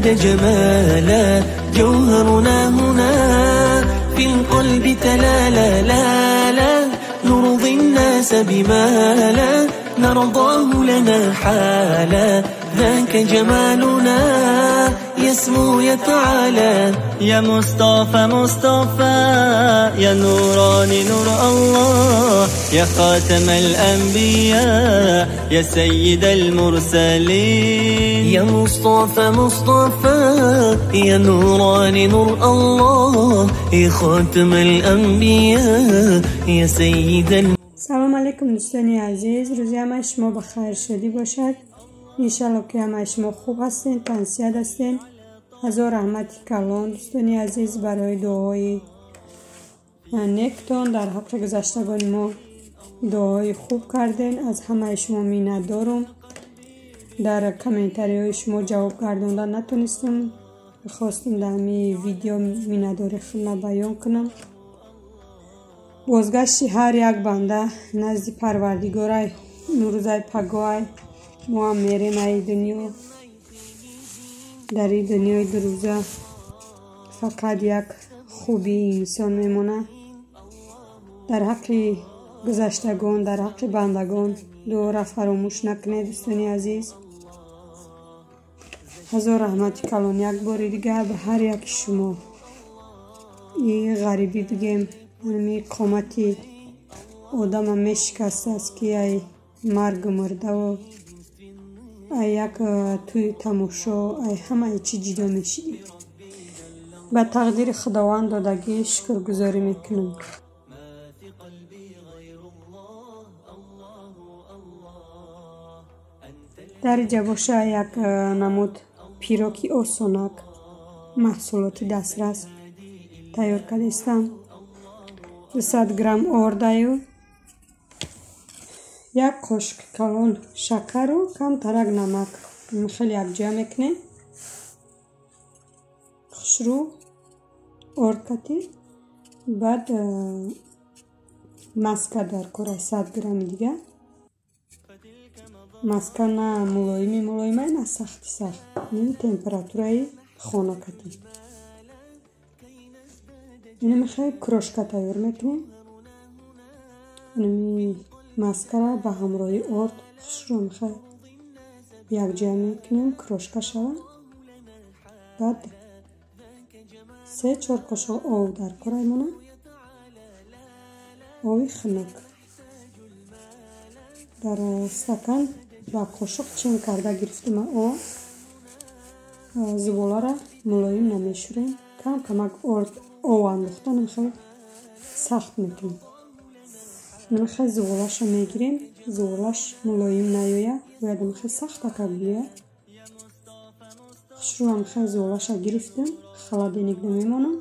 ازداد جمالا جوهرنا هنا في القلب تلالا لا لا نرضي الناس بما لا نرضاه لنا حالا ذاك جمالنا يسمو يتعالى يا مصطفى مصطفى يا نوراني نور الله يا خاتم الأنبياء يا سيد المرسلين يا مصطفى مصطفى يا نوراني نور الله يا خاتم الأنبياء يا سيد. سلام علیکم دوستانی عزیز، روزی همه شما بخیر شدی باشد. انشالله که همه شما خوب هستین، تنصیحت هستین. هزار رحمت کلان دوستانی عزیز برای دعای نیکتان در حق گذشتگان ما دعای خوب کردین. از همه شما منت دارم. در کامنتاری های شما جواب گرداندن نتونستم، خواستم در همین ویدیو منتداری خود بیان کنم. بازگشت هر یک بنده نزد پروردگارای نوروزای پگاه ما هم میریم ای دنیا. در این دنیای دروزه فقط یک خوبی انسان میمونه. در حق گذشتگان، در حق بندگان دعا را فراموش نکنید دوستانی عزیز. هزار رحمت کلان یک بار دیگه به هر یک شما. این غریبی بگیم همی قامتی آدم میشکسته است که ای مرگ مرده و ای یک توی تماشا ای همه چی جدا میشی. به تقدیر خداوند دادگی شکرگزاری میکنم. در اینجا باشه یک نمود پیروکی آسانک محصولات دسترس تیار کردستم. 200 گرم آردایو، یک قاشق کلان شکر و کم ترک نمک خیلی یکجا میکنیم. خوشرو آرد کتی. بعد مسکه در کار 100 گرم دیگه. مسکه نه ملایمی ملایمه نه سختی سخت، این تمپراتورای خانه کتی. اینو میخوای کروشکا تیار میکنیم. اینمی مسکه را به همراهی آرد خوشرو میخوای یک جا میکنیم کروشکا شود. بعد 3-4 قاشق آب در کار مونه، آبی خنک در استکان با قاشق چین کرده گرفتیم. آب زباله را ملایم نمیشوریم، کم کمک آرد آب انداختن میخوای سخت میکنیم. میخوای زباله‌اش رو میگیریم، زباله‌اش ملایم نیاید، باید میخوای سخت تکک بیاید. خوشرو هم میخوای زباله‌اش رو گرفتیم، خلادینک نمیمانم.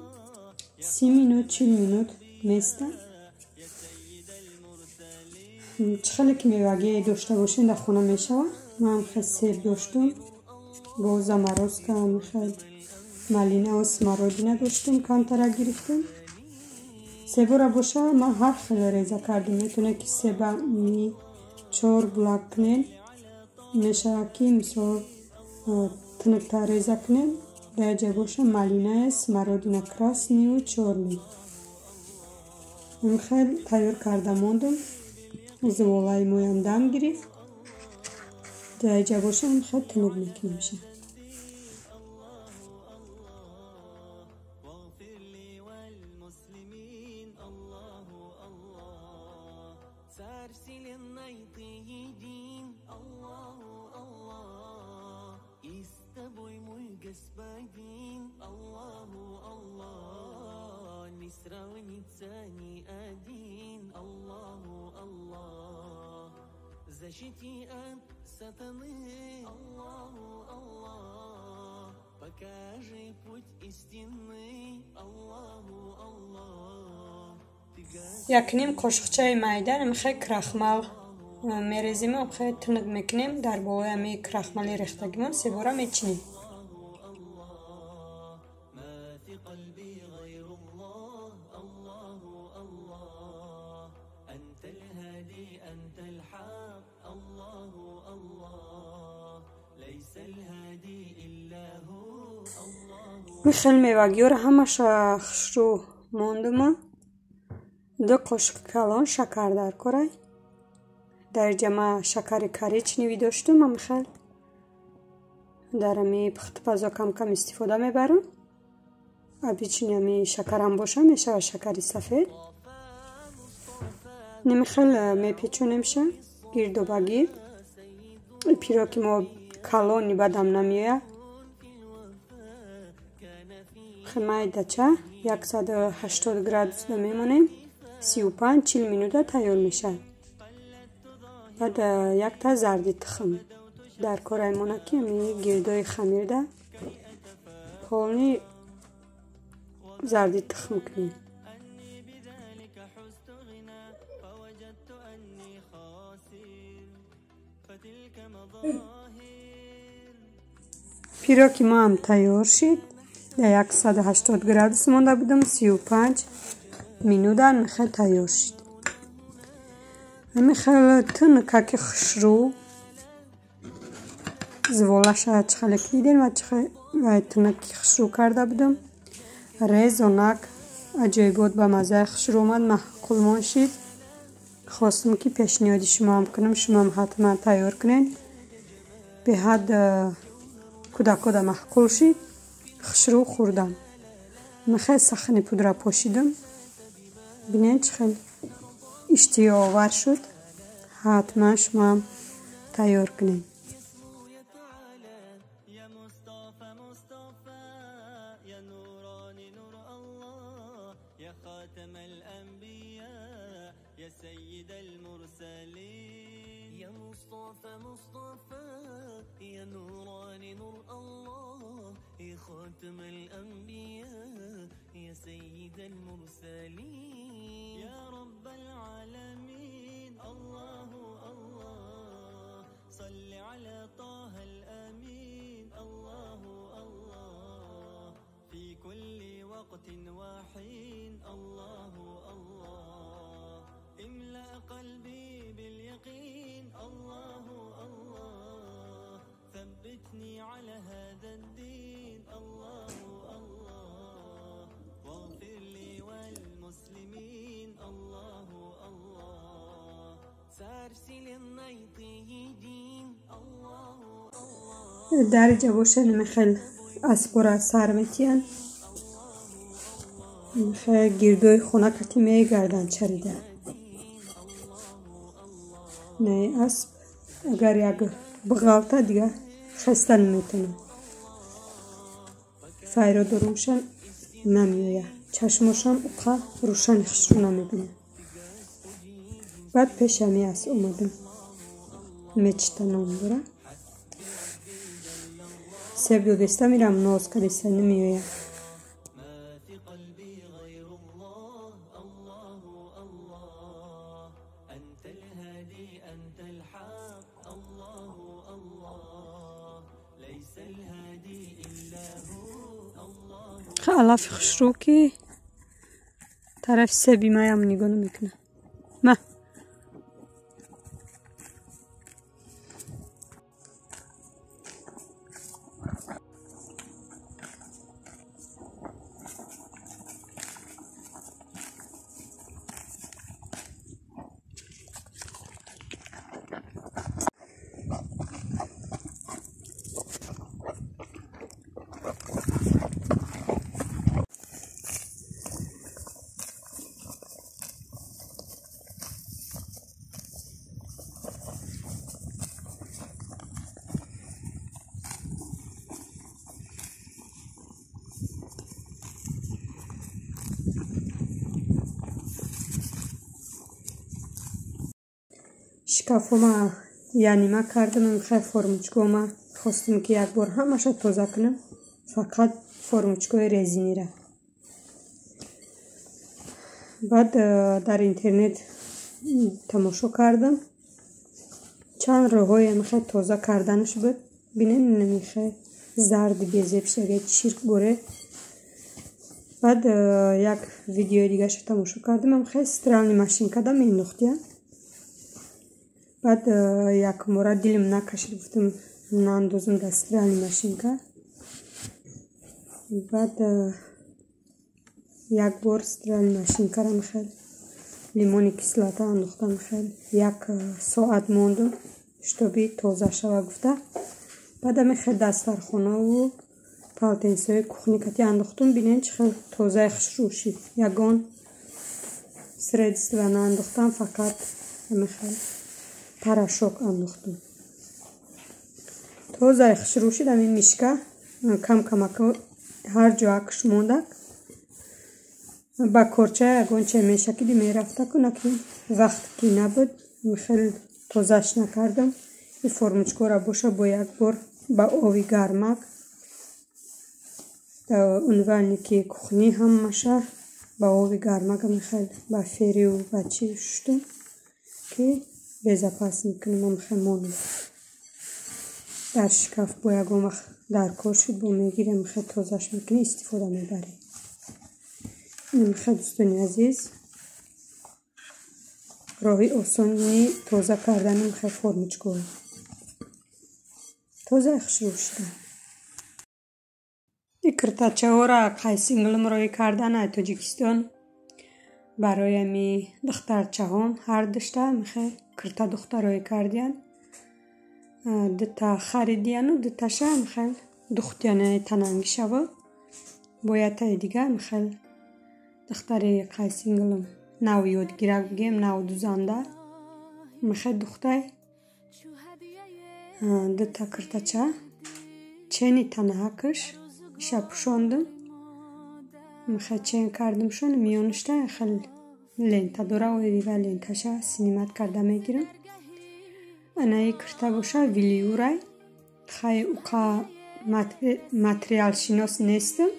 30 минут 40 минут میسته. چه خیلی که میوگی داشته باشین در خونه میشوه. من هم خیلی سیب داشتم، با زمرازکه میخوای مالینه و سمارودینه داشتم، کمتره گرفتم. سیبو را باشه من هر خیلی ریزه کردم. میتونه که سیبه می 4 بلاک کنین، میشه که مثال تنکتر ریزه کنین. در جا باشه مالینه سمارودینه کراسنی و چورنی. من خیلی تیار کرده موندم. زوالای مویم دم گرفت. در جا باشه من خیلی تنک میکنیم میشه. Защити от сатаны, Аллаху Аллах, покажи путь истинный, Аллаху Аллах. Як ним қошуқчаи майда мехоҳ крахмал мерезим, мехоҳ тунук мекунем. Дар болои ҳамин крахмали рехтагимон се бора мечинем. ليس الهادي إلا هو. Михел мевагиёро ҳамаша хушрӯ мондума. 2 қошуқи калон шакар дар корай. Дар инҷа ма шакари коричневый доштум, михел дар ами пухтупазо кам-кам истифода мебарам. Обычный ами шакарам боша мешава шакари сафед. Немихел мепечонемша гирду ба гирд. Пироки мо калони бадам намеояд. Майдача 180 градус мемонем, 35-40 минута тайёр мешавад. Баъд якта зарди тухм дар корай мона ки гирдои хамирда полни зарди тухм кунем. Пироки мо ҳам тайёр шид. Дар 180 градус монда будам, 35 минута михел тайёр шид. Михел тунукаки хушрӯ зволаша чихеле ки дидем ва тунуки хушрӯ карда будам. Резонак аҷоибот ба маззаи хушрӯ омад, маъқулмон шид. Хостам ки пешниҳоди шумоам кунам, шумоам ҳатман тайёр кунед. Беҳад кӯдакода маъқул шид. Хушрӯ хӯрдам. Михел сахни пудра пошидам. Бинед чӣ хел иштиҳоовар шуд. Ҳатман шумоам тайёр кунед. خاتم الأنبياء يا سيد المرسلين يا رب العالمين الله الله صل على طه الأمين الله الله في كل وقت وحين الله الله املأ قلبي باليقين الله الله ثبتني على هذا الدين الله الله واغفر لي والمسلمين الله الله سارسلنا طيبين الله الله درجه باشه میخل اسپورا سر میتین میخل گردوی خونه کتی میگردن چریده نه اسب اگر یک بغالتا دیگه خسته نمیتونه فایرا دروشن نمیایه چشماشم اوقا روشن خشرو نمیبینه. بعد پیشمی از اومدم مچتا نام داره سب دادسته میرم ناز کردسته نمیایه. алафи хушрӯ ки тарафи себи маям нигоҳ намекунад. Ма шкафома янима кардам, михай формучкома хостам ки як бор ҳамаша тоза кунам, фақат формучкои резинира. Баъд дар интернет тамошо кардам, чанд роҳҳое михай тоза карданаш буд. Бинем михай зарди безеб шага чирк боре. Баъд як видеои дигаша тамошо кардам, михай стиральный машинкада мендохтия. Баъд якмора дилим накашид, гуфтам наандозам дар стиральный машинка. Баъд як бор стиральный машинкара мехел лимони кислота андохтам, мехел як соат мондум, чтобы тоза шава гуфта. Баъд мехел дастархонаву полотенцаҳои кухни кати андохтум. Бинен, чӣ хел тозаи хушрӯ шид. Ягон средства наандохтам, фақат мехел порошок андохтум. Тозаи хушрӯ шид. Ҳамин мишка кам камак ҳар ҷо акш мондак, ба корча ягон че мешакиди мерафтаку, наки вақт ки набуд, хел тозаш накардам. И формочкора боша, бо як бор ба ови гармак умывальники кухни ҳамаша ба ови гармак мехел ба ферию ба чӣ шуштум, ки безопасный кунам. Мехел монам дар шкаф, бо ягон вақт дар кор шуд, бо мегирем, мехел тозаш мекунӣ, истифода мебарем. Мехел, дӯстони азиз, роҳи осони тоза кардани мехел формочкаҳо. Тозаи хушрӯ шуда. И киртачаҳоро қайсинглим роҳӣ кардан ай Тоҷикистон барои ами духтарчаҳом. Ҳар душта мехел кирта духта роҳӣ кардиян. Дута харидияну дуташа мехел духтиян, танангишаво бо ятаи дига. Мехел духтари қайсинглим нав ёдгирак бигем, нав дузанда мехел духтай. Дута киртача чени танаҳакаш иша пӯшондум, мехел чен кардумшон. Миёнашта хел лента дора, оива ленташа снимать карда мегирам. Анаи кирта боша, велюрай. Хай, уқа материалшинос нестам.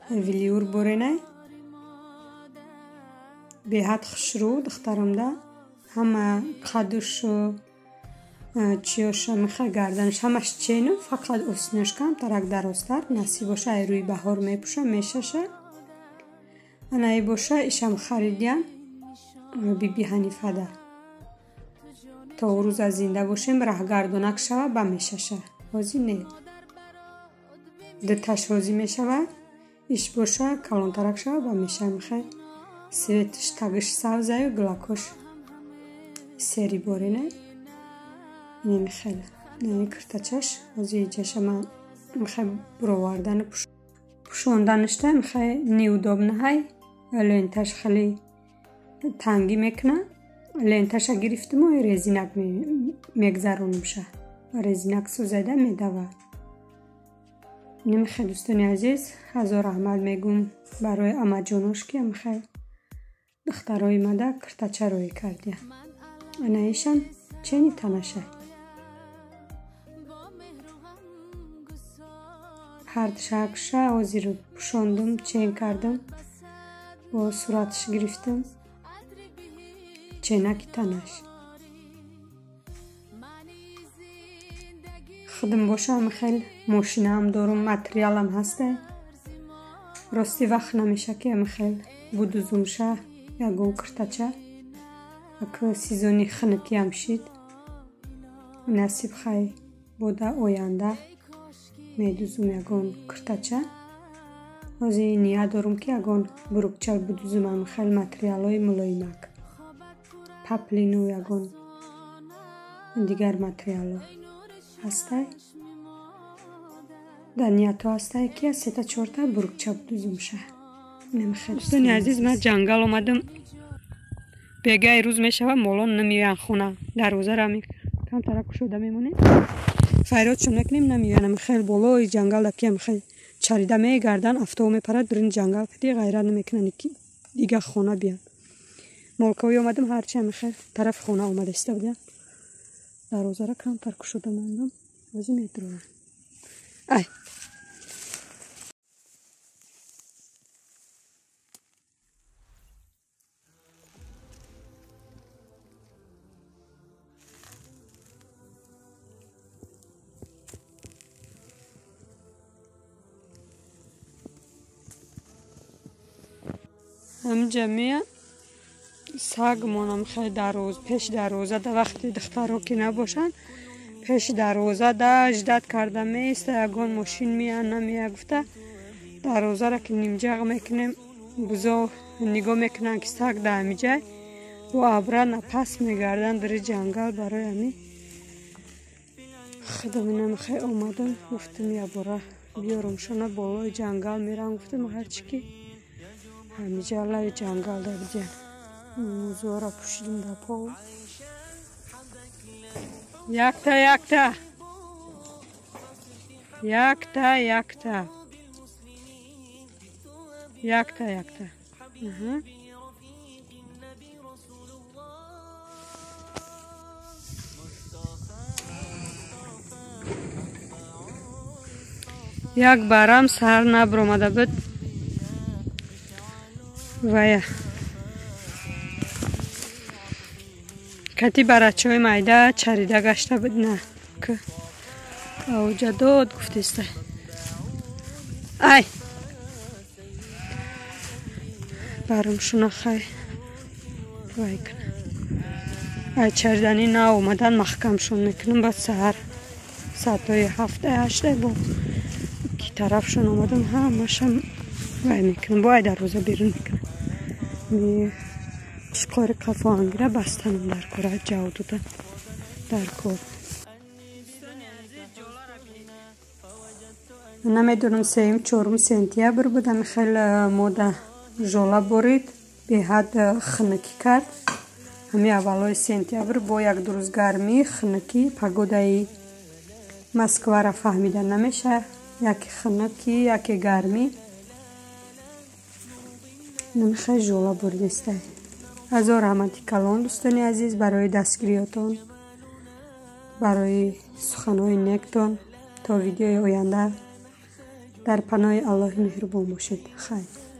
Велюр боренай, беҳад хушрӯ. Духтарамда ҳама қадушу чиёша мехел гарданаш ҳамаш чену, фақат остинош камтарак дарозтар. Насиб боша, ай рӯи баҳор мепӯша, мешаша. Анаи боша, ишам харидиян биби Ҳанифада. То рӯза зинда бошем, раҳгардонак шава, ба мешаша. Ҳозир не, дуташ ҳозир мешава. Иш боша, калонтарак шава, ба меша. Мехел цветаш тагиш сабзаю гулакош сери борена. Инеми хел нами киртачаш. Ҳозир иҷаша ман мехел буровардану пӯшонданашта мехел неудобно ҳай. Ленташ хеле тангӣ мекуна. Ленташа гирифтиму резинак мегзаронумша, резинак сӯзайда медава. Инеми хел, дӯстони азиз, ҳазор раҳмат мегӯм барои амаҷонош, ки мехел духтарои мада киртача роҳӣ кардия. Анаишам чени танаша, ҳардушакша ҳозир пӯшондум, чен кардам, бо сураташ гирифтам. Ченаки танаш худам бошам, хел мошинаам дорум, материалам ҳаста. Рости, вақт намеша, ки хел будузумша ягон киртача. Ак сезони хунукиам шид. Насиб, хай, бода оянда медузум ягон киртача. Ҳозир ният дорум, ки ягон бурукча будузумам, хел материалҳои мулоимак, паплину ягон дигар материалҳо ҳастай. Дар ниятҳо ҳастай, ки аз сета чорта бурукча будузумша. Дӯстони азиз, ман ҷангал омадам. Бегаи рӯз мешава, молон намеоянд хона. Дарвозаро камтара кушода мемонем, файродшон мекунем, намеоянд. Хел болои ҷангал ки хел чарида мегардан, афтоб мепарад дурини ҷангал кади, ғайрат намекунанд, ки дига хона биянд. Молковӣ омадам, ҳарчи хел тарафи хона омада иста будам. Дарвозаро камтар кушода мондам, ҳозир медурам. Ай. Ҳаминҷа мея сагмонам хеле дарвоз, пеши дарвоза да, вақти духтаро ки набошанд, пеши дарвоза да ждать карда меиста, ягон мошин мея, намея гуфта. Дарвозаро ки нимҷағ мекунем, бузо нигоҳ мекунанд, ки саг дар ҳамиҷай бо обратно пас мегарданд дари ҷангал. Барои ҳами худам инамихай омадам, гуфтам якбора биёрумшона болои ҷангал мерам, гуфтам ҳарчи ки ҳамиҷа лави ҷангал да бидиҳам. Музоро пӯшидим дар пол. Якта, якта, якта, якта, якта, якта. Як барам сар набромада буд вая кати барачаҳои майда чарида гашта буд, на к ауҷа дод гуфтеста. Ай барумшуна хай вай кунам. Ай чариданӣ на омадан маҳкамшон мекунам. Баъд саҳар соатҳои 7-8 бо ки тарафшон омадам, ҳамашам вай мекунам, бо ай дарвоза берун мекунам. Қушқори қафоангира бастанам дар кор, ҷав додан дар кор. Намедонам, 3-4 сентябр буд, ами хеле мода жола борид, беҳад хунукӣ кард. Ҳами аввалҳои сентябр бо як ду рӯз гармӣ, хунукӣ, погодаи Москваро фаҳмида намешавад. Яке хунукӣ, яке гармӣ. Намехай жола боридестай. Ҳазор раҳмати калон, дӯстони азиз, барои дастгириётон, барои суханҳои нектон. То видеои оянда дар паноҳи Аллоҳи меҳрубон бошед. Хайр.